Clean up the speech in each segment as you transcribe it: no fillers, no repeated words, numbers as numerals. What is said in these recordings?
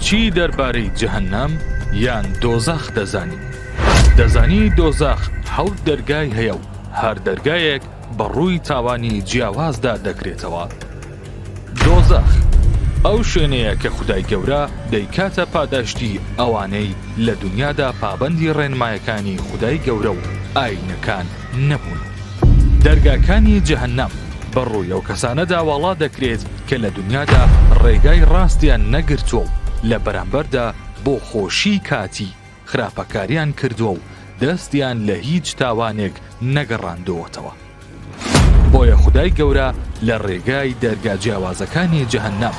چی دەربارەی جەهەنەم یان دۆزەخ دەزانی؟ دەزانی دۆزەخ حەوت دەرگای هەیە و هەر دەرگایەک بە ڕووی تاوانی جیاوازدا دەکرێتەوە؟ دۆزەخ ئەو شوێنەیە کە خودای گەورە دەیکاتە پاداشتی ئەوانەی لە دونیادا پابەندی ڕێنمایەکانی خودای گەورە و ئایینەکان نەبوون. دەرگاکانی جەهەنەم بە ڕووی ئەو کەسانەدا واڵا دەکرێت کە لە دونیادا ڕێگای ڕاستیان نەگرتووە و لە بەرامبەردا بۆ خۆشی کاتی خراپەکاریان کردووە و دەستیان لە هیچ تاوانێک نەگەڕاندۆوەتەوە. بۆیە خودای گەورە لە ڕێگای دەرگا جیاوازەکانی جەهەنەم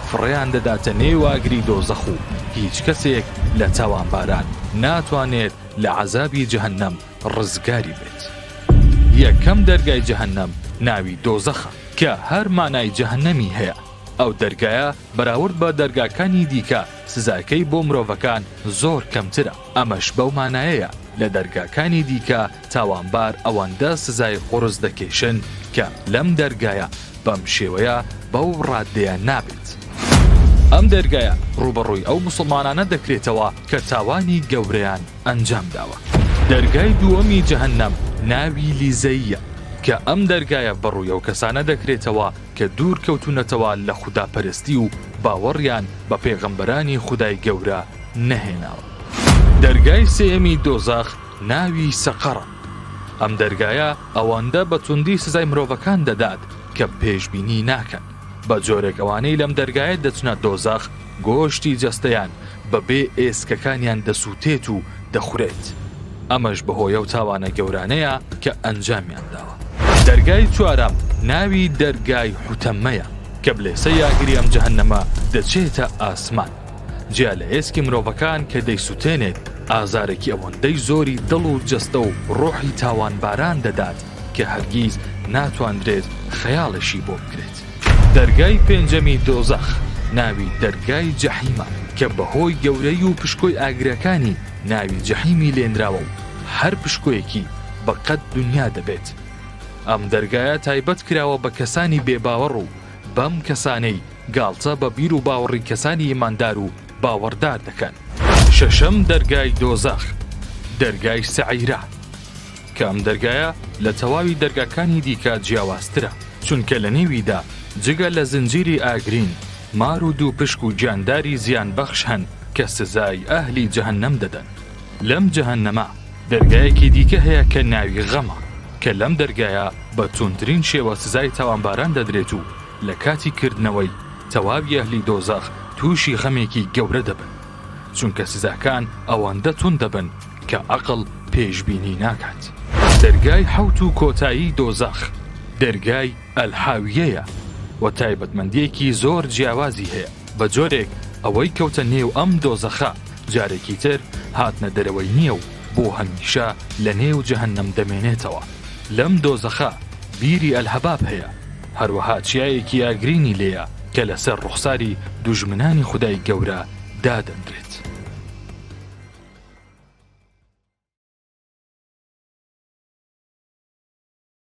فڕێیان دەداتە نێو ئاگری دۆزەخ و هیچ کەسێک لە تاوانباران ناتوانێت لە عەزابی جەهەنەم ڕزگاری بێت. یەکەم دەرگای جەهەنەم ناوی دۆزەخە کە هەر مانای جەهەنەمی هەیە، ئەو دەرگایە بەراورد بە دەرگاکانی دیکە سزاکەی بۆ مرۆڤەکان زۆر کەمترە، ئەمەش بەو مانایەیە لە دەرگاکانی دیکە تاوانبار ئەوەندە سزای قورس دەکێشن کە لەم دەرگایە بەم شێوەیە بەو ڕاددەیە نابێت. ئەم دەرگایە ڕووبەڕووی ئەو موسڵمانانە دەکرێتەوە کە تاوانی گەورەیان ئەنجام داوە. دەرگای دووەمی جەهەنەم ناوی لیزەییە کە ئەم دەرگایە بەڕووی ئەو کەسانە دەکرێتەوە کە دوور کەوتوونەتەوە لە خودا پەرستی و باوەڕیان بە پێغەمبەرانی خودای گەورە نەهێناوە. دەرگای سێیەمی دۆزەخ ناوی سەقەڕە. ئەم دەرگایە ئەوەندە بە توندی سزای مرۆڤەکان دەدات کە پێشبینی ناکەن، بە جۆرێک ئەوانەی لەم دەرگایە دەچنە دۆزەخ گۆشتی جەستەیان بە بێ ئێسکەکانیان دەسووتێت و دەخورێت، ئەمەش بەهۆی ئەو تاوانە گەورانەیە کە ئەنجامیان داوە. دەرگای چوارەم ناوی دەرگای حوتەمەیە کە بلێسەی ئاگری ئەم جەهەنەمە دەچێتە ئاسمان، جیا لە ئێسکی مرۆڤەکان کە دەیسوتێنێت، ئازارێکی ئەوەندەی زۆری دڵ و جەستە و ڕۆحی تاوانباران دەدات کە هەرگیز ناتواندرێت خەیاڵیشی بۆ بکرێت. دەرگای پێنجەمی دۆزەخ ناوی دەرگای جەحیمە کە بەهۆی گەورەی و پشکۆی ئاگرەکانی ناوی جەحیمی لێنراوە و هەر پشکۆیەکی بە قەد دونیا دەبێت. ئەم دەرگایە تایبەت کراوە بە کەسانی بێباوەڕ و بەم کەسانەی گاڵتە بە بیر و باوەڕی کەسانی ئیماندار و باوەڕدار دەکەن. شەشەم دەرگای دۆزەخ دەرگای سەعیرە کە ئەم دەرگایە لە تەواوی دەرگاکانی دیکە جیاوازترە، چونکە لە نێویدا جگە لە زنجیری ئاگرین، مار و دووپشک و گیانداری زیانبەخش هەن کە سزای ئەهلی جەهەنەم دەدەن. لەم جەهەنەمە دەرگایەکی دیکە هەیە کە ناوی غەمە، کە لەم دەرگایە بە توندترین شێوە سزای تاوانباران دەدرێت و لە کاتی کردنەوەی، تەواوی ئەهلی دۆزەخ تووشی غەمێکی گەورە دەبن، چونکە سزاکان ئەوەندە توند دەبن کە عەقڵ پێشبینی ناکات. دەرگای حەوت و کۆتایی دۆزەخ، دەرگای، الحاویە، یە و تایبەتمەندییەکی زۆر جیاوازی هەیە، بە جۆرێک ئەوەی کەوتە نێو ئەم دۆزەخە جارێکی تر هاتنە دەرەوەی نییە و بۆ هەمیشە لە نێو جەهەنەم دەمێنێتەوە. لەم دۆزەخە بیری الهباب هەیە، هەروەها چیایەکی ئاگرینی لێیە کە لەسەر ڕوخساری دوژمنانی خودای گەورە دادەنرێت.